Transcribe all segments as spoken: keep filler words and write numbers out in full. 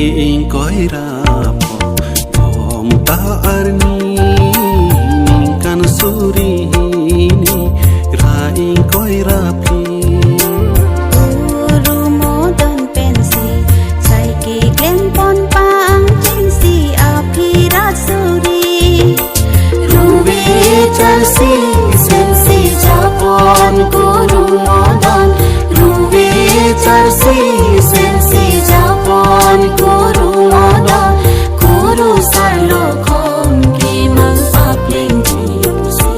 Ingkoi ra pho, bom ta arni, ningkan suri hini, ra ingkoi ra phli. Guru Modon pensi, sai keklem pon pangchengsi aphi rat suri. Ruve charsi sensi japon Guru Modon. Ruve charsi sensi japon Guru Modon. Guru sarlo khon kemang paplengji pusi.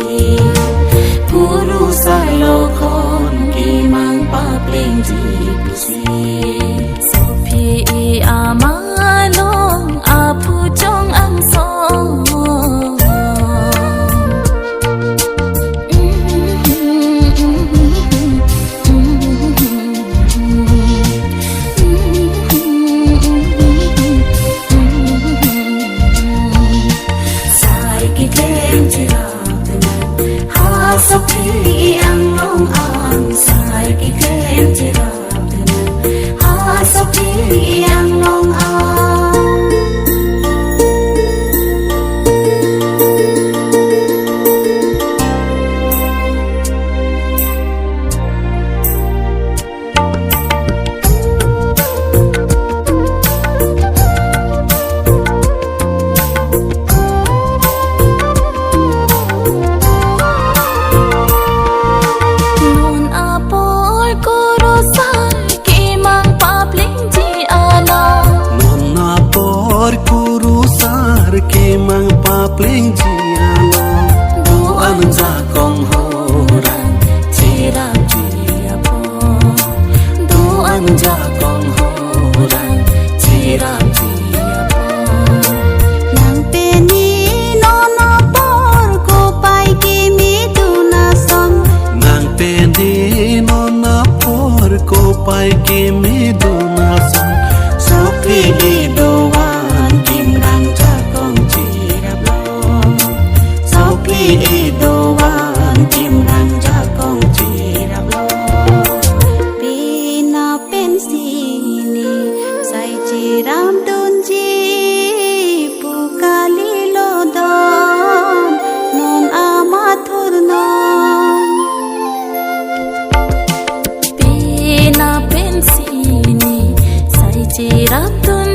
Guru sarlo khon kemang paplengji pusi. Sophi i ama along aphu chong angsong. Sai keklem cherap tenang, ha Sophi i anglong ang. Sai keklem cherap tenang, ha Sophi i anglong ang. Non apor kurusar kemang paplengji along. Non apor kurusar kemang paplengji along. Do-an jakong horang cherapji apor. Do-an jakong horang cherapji apor. Nang pen he non apor kopai kemedun ason. Nang pen he non apor kopai kemedun ason. Sophi i do-an Kimrang jakong cheraplo. Sophi i do-an Kimrang jakong cheraplo. Pina pensi ne sai cherapdunji pu kalilo don non amathur non. Pina pensi ne sai cherapdun